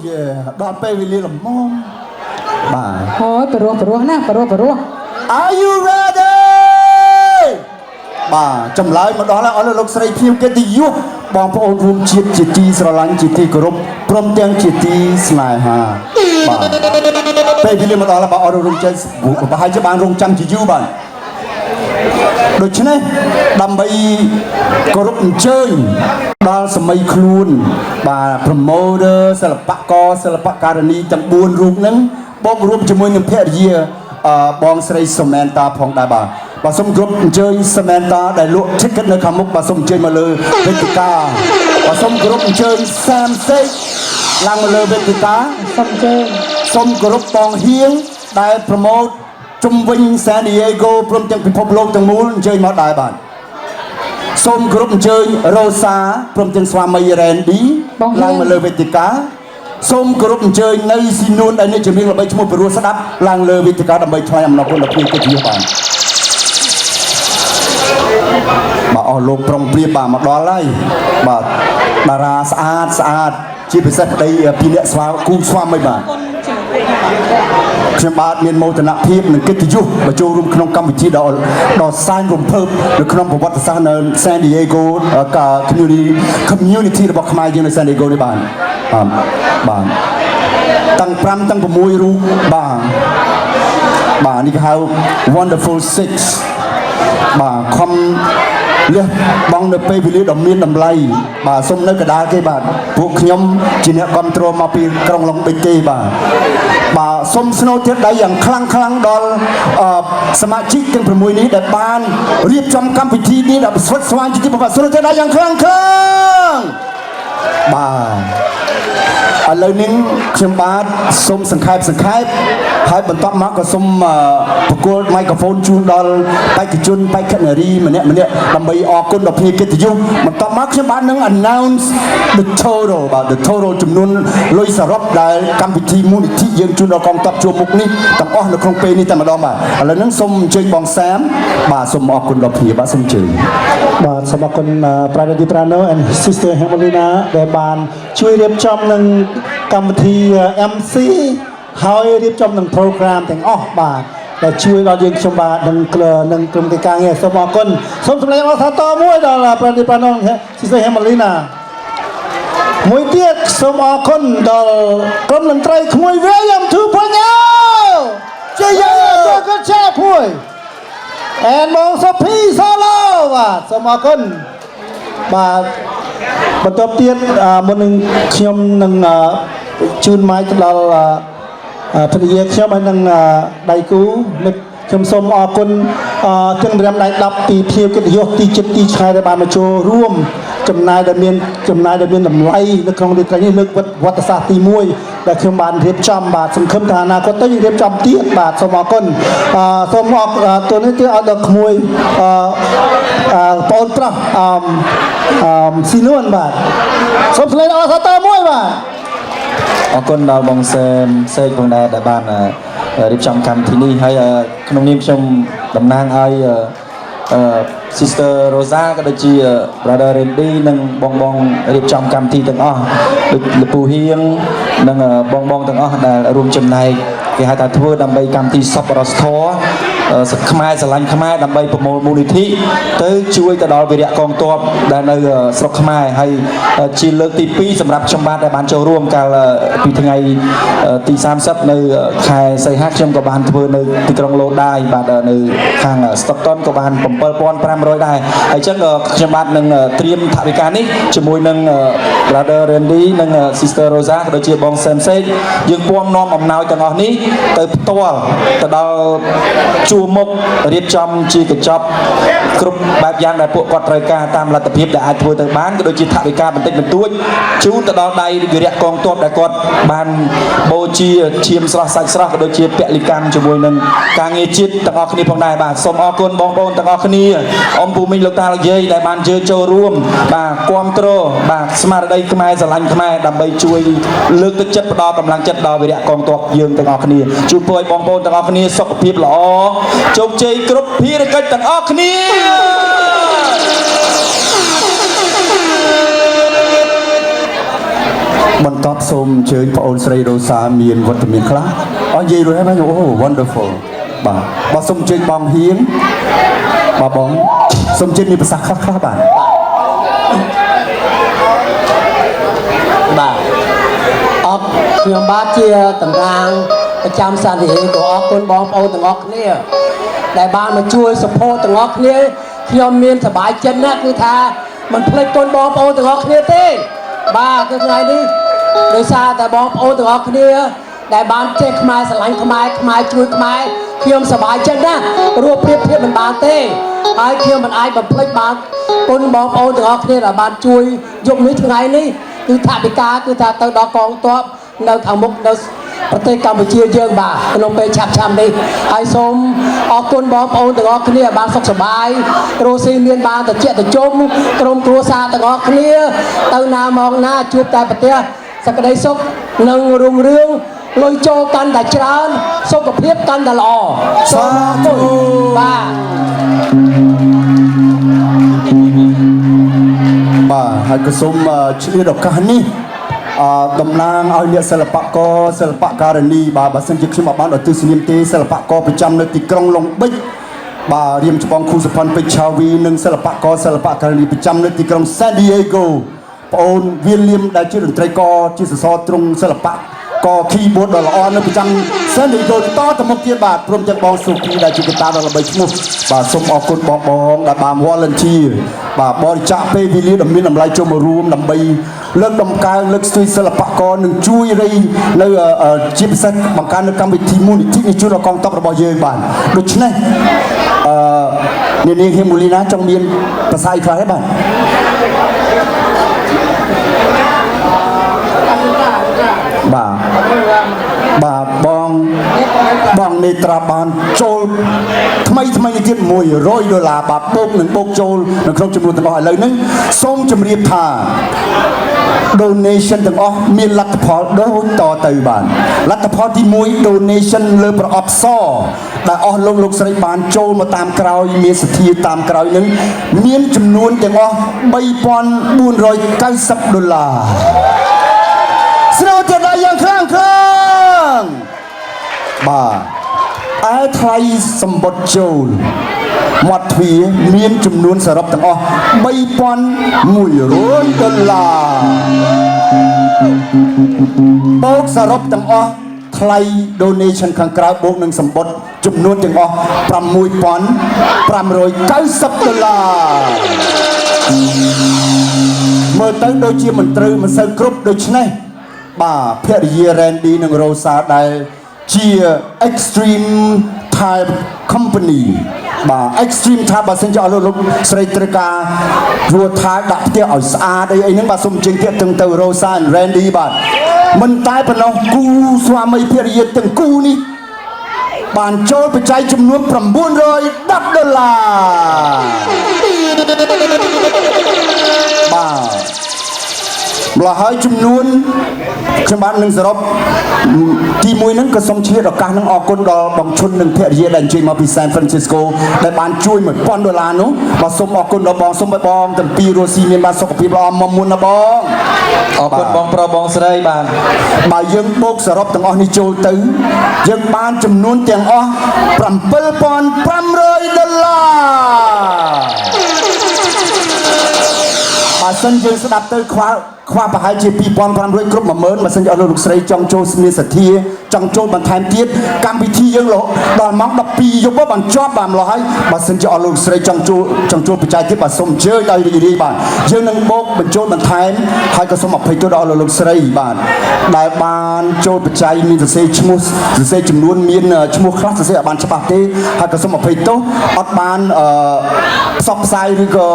Yeah ដល់ពេលវេលាល្មមបាទ អូយព្រោះព្រោះណាព្រោះព្រោះ Are you ready? បាទចម្លើយមកដល់ហើយអស់លោកស្រីភ្ញៀវកិត្តិយសបងប្អូនរួមជាតិជាទីស្រឡាញ់ជាទីគោរពព្រមទាំងជាទីស្នេហាបាទពេលវេលាមកដល់ហើយបងអររួមជាតិប្រហែលជាបានរងចាំជាយូរបាទដូច្នេះដើម្បីគោរពអញ្ជើញដល់សម័យខ្លួនបាទ promoter សិល្បករសិល្បករនីទាំង4រូបហ្នឹងបូករួមជាមួយនឹងភរិយាអឺបងស្រីសមែនតាផងដែរបាទបាទសូមគោរពអញ្ជើញសមែនតាដែលលក់ ticket នៅខាងមុខបាទសូមអញ្ជើញមកលើវេទិកាបាទសូមគោរពអញ្ជើញសាមសេកឡើងមកលើវេទិកា សូមជើញ សូមគោរពបងហៀងដែល promote ជំវិញ San Diego ព្រមទាំងពិភពលោកទាំងមូលអញ្ជើញមកដែរបាទសូមគោរពអញ្ជើញរ៉ូសាព្រមទាំងស្វាមីរ៉េនឌីឡើងមកលើវេទិកាសូមគោរពអញ្ជើញនៅស៊ីនួនដែលនេះជំនាញល្បីឈ្មោះពិរោះស្ដាប់ឡើងលើវេទិកាដើម្បីថ្លែងអំណរគុណដល់ភ្ញៀវកិត្តិយសបាទបាទអស់លោកប្រុងប្រៀបបាទមកដល់ហើយបាទតារាស្អាតស្អាតជាពិសេសប្តីពីរអ្នកស្វាគូស្វាមីបាទ ខ្ញុំបាទមានមោទនភាពនិងកិត្តិយសមកចូលរួមក្នុងកម្មវិធីដ៏ដ៏សែនរំភើបនៅក្នុងប្រវត្តិសាស្ត្រនៅ San Diego កា community របស់ខ្មែរយើងនៅ San Diego នេះបាទបាទបាទទាំង5ទាំង6រូបបាទបាទនេះគេហៅ Wonderful Six បាទខំលះបង់នៅពេលវេលាដ៏មានតម្លៃបាទសូមនៅកណ្ដាលគេបាទពួកខ្ញុំជាអ្នកគ្រប់គ្រងមកពីក្រុងឡុងបិចទេបាទបាទសូមស្នូទៀតដៃយ៉ាងខ្លាំងខ្លាំងដល់អឺសមាជិកទាំង6នេះដែលបានរៀបចំកម្មវិធីនេះដ៏ស្វិតស្វាញជាទីបំផុតស្នូទៀតដៃយ៉ាងខ្លាំងខ្លាំងបាទឥឡូវនេះខ្ញុំបាទសូមសង្ខេបសង្ខេបហើយបន្ទាប់មកក៏សូមអឺប្រគល់មីក្រូហ្វូនជូនដល់បេក្ខជនបេក្ខនារីម្នាក់ម្នាក់ដើម្បីអរគុណដល់ភ្ញៀវកិត្តិយសបន្ទាប់មកខ្ញុំបាទនឹង announce the total បាទ the total ចំនួនលុយសរុបដែលកម្មវិធីមូលនិធិយើងជូនដល់កងទ័ពជួរមុខនេះទាំងអស់នៅក្នុងពេលនេះតែម្ដងបាទឥឡូវហ្នឹងសូមអញ្ជើញបងសាមបាទសូមអរគុណដល់ភ្ញៀវបាទសូមអញ្ជើញ បាទសូមអរគុណ Brother Di Prano and Sister Hemelina ដែលបានជួយរៀបចំនឹងកម្មវិធី MC ហើយរៀបចំនឹង program ទាំងអស់បាទដែលជួយដល់យើងខ្ញុំបាទនឹងនឹងក្រុមកិច្ចការងារសូមអរគុណសូមសម្លេងអរសាទរមួយដល់ Brother Di Prano និង Sister Hemelina មួយទៀតសូមអរគុណដល់ក្រុមតន្ត្រីក្មួយ William 2.0 ជ័យយោ good job ក្មួយ and បងសុភី solo បាទសូមអរគុណបាទបន្ទាប់ទៀតអឺមុននឹងខ្ញុំនឹងអឺជូន mic ទៅដល់អឺអឺភរិយាខ្ញុំហើយនឹងអឺដៃគូនឹកខ្ញុំសូមអរគុណអឺទាំងរំដៃ10ពីភ្ញៀវកិត្តិយសទីជិតទីឆ្ងាយដែលបានមកចូលរួមចំណាយដែលមានចំណាយដែលមានតម្លៃនៅក្នុងរាត្រីនេះលើកវត្តសាស្ត្រទី1ដែលខ្ញុំបានរៀបចំបាទសង្ឃឹមថាអនាគតទៅយើងរៀបចំទៀតបាទសូមអរគុណអឺសូមអរទូនេះទៀតឲ្យដល់ក្មួយអឺអឺបងប្រុសអឺអឺស៊ីនួនបាទសូមឆ្លើយអរសាទរមួយបាទ អរគុណដល់បងសែមសេកផងដែរដែលបានរៀបចំកម្មវិធីនេះហើយក្នុងនាមខ្ញុំតំណាងឲ្យអឺ Sister Rosa ក៏ដូចជា Brother Randy និងបងបងរៀបចំកម្មវិធីទាំងអស់ដូចលពូហៀងនិងបងបងទាំងអស់ដែលរួមចំណែកគេហៅថាធ្វើដើម្បីកម្មវិធីសប្បុរសធម៌ខ្មែរស្រឡាញ់ខ្មែរដើម្បីប្រមូលមូលនិធិទៅជួយទៅដល់វីរៈកងទ័ពដែលនៅស្រុកខ្មែរហើយជាលើកទី2សម្រាប់ខ្ញុំបាទដែលបានចូលរួមកាលពីថ្ងៃទី30នៅខែសីហាខ្ញុំក៏បានធ្វើនៅទីក្រុងឡូដាយបាទនៅខាង Stockton ក៏បាន7500ដែរហើយអញ្ចឹងខ្ញុំបាទនឹងត្រៀមថវិកានេះជាមួយនឹង Brother Randy និង Sister Rosa ក៏ដូចជាបង Sam Sek យើងពំនាំអំណោយទាំងអស់នេះទៅផ្ទាល់ទៅដល់ជួរមុខរៀបចំជាកញ្ចប់គ្រប់បែបយ៉ាងដែលពួកគាត់ត្រូវការតាមលទ្ធភាពដែលអាចធ្វើទៅបានក៏ដូចជាថវិកាបន្តិចបន្តួចជូនទៅដល់ដៃវីរៈកងទ័ពដែលគាត់បានបូជាឈាមស្រស់សាច់ស្រស់ក៏ដូចជាពលិកម្មជាមួយនឹងការងារជាតិទាំងអស់គ្នាផងដែរបាទសូមអរគុណបងប្អូនទាំងអស់គ្នាអ៊ំពូមីងលោកតាលោកយាយដែលបានជើចូលរួមបាទគ្រប់គ្រងបាទស្មារតីខ្មែរស្រឡាញ់ខ្មែរដើម្បីជួយលើកទឹកចិត្តផ្ដល់កម្លាំងចិត្តដល់វីរៈកងទ័ពយើងទាំងអស់គ្នាជួបពរឲ្យបងប្អូនទាំងអស់គ្នាសុខភាពល្អជោគជ័យគ្រប់ភារកិច្ចទាំងអស់គ្នា។ បន្តសូមអញ្ជើញប្អូនស្រីរ៉ូសាមានវត្តមានខ្លះអស់និយាយរួចហើយបាទអូ wonderful បាទបាទសូមអញ្ជើញបងហៀងបាទបងសូមអញ្ជើញមានប្រសាសន៍ខ្លះខ្លះបាទ បាទអរខ្ញុំបាទជាតំណាងប្រចាំសានទីហេក៏អរគុណបងប្អូនទាំងអស់គ្នាដែលបានមកជួយ support ទាំងអស់គ្នាខ្ញុំមានសប្បាយចិត្តណាស់គឺថាមិនភ្លេចគុណបងប្អូនទាំងអស់គ្នាទេបាទគឺថ្ងៃនេះដោយសារតែបងប្អូនទាំងអស់គ្នាដែលបានចេះខ្មែរស្រឡាញ់ខ្មែរខ្មែរជួយខ្មែរខ្ញុំសប្បាយចិត្តណាស់រស់ប្រៀបធៀបមិនបានទេហើយខ្ញុំមិនអាចបំភ្លេចបានគុណបងប្អូនទាំងអស់គ្នាដែលបានជួយយប់នេះថ្ងៃនេះគឺថវិកាគឺថាទៅដល់កងទ័ពនៅខាងមុខនៅប្រទេសកម្ពុជាយើងបាទក្នុងពេលឆាប់ឆាប់នេះហើយសូមអរគុណបងប្អូនទាំងអស់គ្នាបានសុខសប្បាយរស់ស៊ីមានបានតិចតិជុំក្រុមគ្រួសារទាំងអស់គ្នាទៅណាមកណាជួបតែប្រទេសសក្តីសុខនិងរុងរឿងលុយចូលកាន់តែច្រើនសុខភាពកាន់តែល្អសូមអរគុណបាទ បាទហើយក៏សូមឆ្លៀតឱកាសនេះអឺតំណាងឲ្យអ្នកសិល្បករសិល្បករនីបាទបើសិនជាខ្ញុំអត់បានឧទ្ទិសនាមទេសិល្បករប្រចាំនៅទីក្រុងឡុងបិចបាទរៀមច្បងខូសុផាន់ពេជ្រឆាវីនិងសិល្បករសិល្បករនីប្រចាំនៅទីក្រុងសានឌីអេហ្គោប្អូនវៀលលៀមដែលជាតន្ត្រីករជាសសរទ្រង់សិល្បករ keyboard ដ៏ល្អនៅប្រចាំសានឌីអេហ្គោតទៅមុខទៀតបាទព្រមទាំងបងសូភីដែលជាកតាដ៏ល្បីឈ្មោះបាទសូមអរគុណបងបងដែលបាន volunteer បាទបរិច្ចាគពេលវេលាដ៏មានតម្លៃចូលមករួមដើម្បីលើកដំកើងលើកស្ទួយសិល្បករនិងជួយរៃនៅជាពិសេសបង្កើននៅកម្មវិធីមូលនិធិនេះជូនដល់កងទ័ពរបស់យើងបាទដូច្នេះអឺនាងហ៊ីមូលីណាចង់មានប្រសាយខ្លះទេបាទបាទបាទបងបងនេត្រាបានចូលថ្មីថ្មីនេះទៀត100ដុល្លារបាទបូកនឹងបូកចូលនៅក្នុងចំនួនទាំងអស់ឥឡូវហ្នឹងសូមជម្រាបថា donation ទាំងអស់មានលទ្ធផលដូចតទៅបាទលទ្ធផលទី1 donation លើប្រអប់សដែលអស់លោកលោកស្រីបានចូលមកតាមក្រោយមានសទ្ធាតាមក្រោយនឹងមានចំនួនទាំងអស់3490ដុល្លារស្រូវទៅដល់យ៉ាងខ្លាំងខ្លាំងបាទឯថ្លៃសម្បត្តិចូលមាត់ទ្វារមានចំនួនសរុបទាំងអស់3100ដុល្លារបូកសរុបទាំងអស់ថ្លៃ donation ខាងក្រៅបូកនឹងសម្បត្តិចំនួនទាំងអស់6590ដុល្លារមើលទៅដូចជាមិនត្រូវមិនសូវគ្រប់ដូច្នេះបាទភរិយា Randy និង Rosa ដែលជា Extreme Type Company បាទ Extreme Type បើសិនជាអស់លោកលោកស្រីត្រូវការរួថាដាក់ផ្ទះឲ្យស្អាតអីអីហ្នឹងបាទសូមអញ្ជើញទាក់ទងទៅ Rosa and Randy បាទមិនតែប៉ុណ្ណោះគូស្វាមីភរិយាទាំងគូនេះបានចូលបច្ច័យចំនួន910ដុល្លារបាទម្ល៉េះហើយចំនួនខ្ញុំបាទនឹងសរុបទី1ហ្នឹងក៏សូមឆ្លៀតឱកាសហ្នឹងអរគុណដល់បងឈុននិងភរិយាដែលអញ្ជើញមកពី San Francisco ដែលបានជួយ1000ដុល្លារនោះបាទសូមអរគុណដល់បងសូមឲ្យបងទាំងពីររស់ស៊ីមានបានសុខភាពល្អមកមុនណាបង អរគុណបងប្រុសបងស្រីបាទ បើយើងបូកសរុបទាំងអស់នេះចូលទៅយើងបានចំនួនទាំងអស់7500ដុល្លារបើសិនយើងស្ដាប់ទៅខ្វះខ្វះប្រហែលជា2500គ្រប់10000បើសិនជាអស់លោកលោកស្រីចង់ចូលមានសទ្ធាចង់ចូលបន្ថែមទៀតកម្មវិធីយើងរហូតដល់ម៉ោង12យប់បានជាប់បាទម្ល៉េះហើយបើសិនជាអស់លោកស្រីចង់ចូលចង់ចូលបច្ច័យទៀតបាទសូមអញ្ជើញដោយរីករាយបាទយើងនឹងបូកបញ្ចូលបន្ថែមហើយក៏សូមអភ័យទោសដល់អស់លោកលោកស្រីបាទដែលបានចូលបច្ច័យមានសរសេរឈ្មោះសរសេរចំនួនមានឈ្មោះខ្លះសរសេរអត់បានច្បាស់ទេហើយក៏សូមអភ័យទោសអត់បានអឺផ្សព្វផ្សាយឬក៏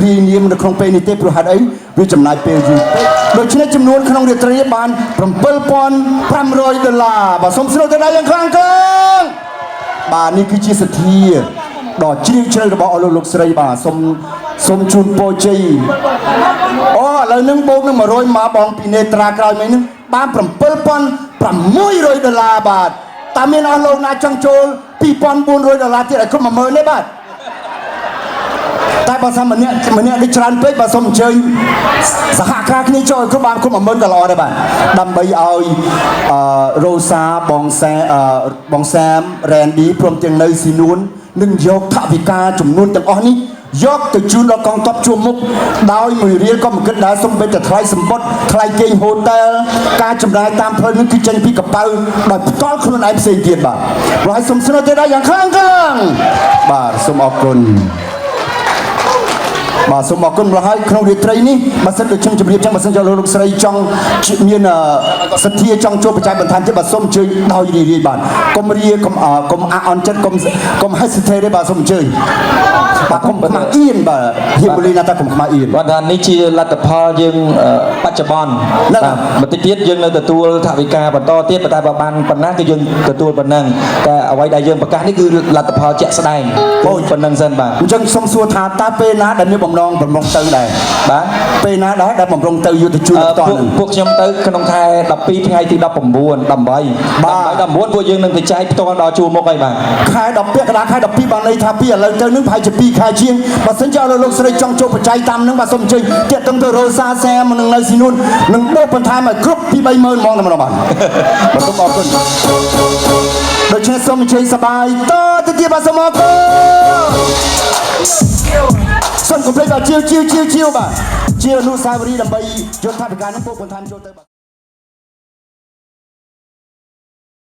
រាយនាមនៅក្នុងពេលនេះទេព្រោះហេតុអីវាចំណាយពេលយូរពេកដូច្នេះចំនួនក្នុងរាត្រីនេះបាន7500ដុល្លារបាទសូមស្រូវទៅដល់យ៉ាងខ្លាំងខ្លាំងបាទនេះគឺជាសទ្ធាដ៏ជ្រាលជ្រៅរបស់អស់លោកលោកស្រីបាទសូមសូមជូនពរជ័យអូឥឡូវនឹងបូកនឹង100មកបងពីនេត្រាក្រោយមិញនឹងបាន7600ដុល្លារបាទតើមានអស់លោកណាចង់ចូល2400ដុល្លារទៀតឲ្យគ្រប់10000ទេបាទ តែបើសិនម្នាក់ម្នាក់នេះច្រើនពេកបើសូមអញ្ជើញសហការគ្នាចូលឲ្យគ្រប់បានគ្រប់10000ក៏ល្អដែរបាទដើម្បីឲ្យអឺរ៉ូសាបងសែអឺបងសាមរ៉ែនឌីព្រមទាំងនៅស៊ីនួននឹងយកថវិកាចំនួនទាំងអស់នេះយកទៅជូនដល់កងទ័ពជួរមុខដោយមួយរៀលក៏មិនគិតដែរសូម្បីតែថ្លៃសម្បត្តិថ្លៃគេងហូតែលការចំណាយតាមផ្លូវនឹងគឺចេញពីកប៉ៅដោយផ្ទាល់ខ្លួនឯងផ្សេងទៀតបាទព្រោះឲ្យសូមស្នើទៅដល់យ៉ាងខ្លាំងខ្លាំងបាទសូមអរគុណ បាទសូមអរគុណម្ល៉េះហើយក្នុងរាត្រីនេះបើសិនដូចខ្ញុំជម្រាបចឹងបើសិនជាលោកលោកស្រីចង់មានអឺសទ្ធាចង់ចូលបច្ច័យបន្ថែមទៀតបាទសូមអញ្ជើញដោយរីករាយបាទកុំរាកុំអឺកុំអាក់អន់ចិត្តកុំកុំ hesitate ទេបាទសូមអញ្ជើញបាទកុំខ្មាស់អៀនបាទហៀបលីណាតាកុំខ្មាស់អៀន គាត់ថានេះជាលទ្ធផលយើងអឺបច្ចុប្បន្ន ហ្នឹង បាទបន្តិចទៀតយើងនៅទទួលថវិកាបន្តទៀតប៉ុន្តែបើបានប៉ុណ្ណាគឺយើងទទួលប៉ុណ្ណឹងតែអ្វីដែលយើងប្រកាសនេះគឺលទ្ធផលជាក់ស្ដែងអូប៉ុណ្ណឹងសិនបាទ អញ្ចឹងសូមសួរថាតើពេលណាដែលមានបំណងបំរុងទៅដែរ បាទ ពេលណាដែរដែលបំរុងទៅយុទ្ធជូន អឺពួក ផ្ទាល់ហ្នឹង ពួកខ្ញុំទៅក្នុងខែ12ថ្ងៃទី19 18 បាទ 18 19ពួកយើងនឹងទៅចែកផ្ទាល់ដល់ជួរមុខហើយបាទ ខែ10ពាក់កណ្ដាលខែ12បានន័យថាពីឥឡូវទៅនឹងប្រហែលជា2ខែជាងបើសិនជាឲ្យលោកស្រីចង់ចូលបច្ច័យតាមនឹងបាទសូមអញ្ជើញតាក់ទងទៅរ៉ូសាសែមនឹងនៅស៊ីនួននឹងបូកបន្ថែមឲ្យគ្រប់ពី30000ហ្មងតែម្ដងបាទបាទសូមអរគុណដូច្នេះសូមអញ្ជើញសប្បាយតទៅទៀតបាទសូមអរគុណសូមកុំភ្លេចបាទជាវជាវជាវជាវបាទជាអនុស្សាវរីយ៍ដើម្បីយកថវិកានឹងបូកបន្ថែមចូលទៅបាទ។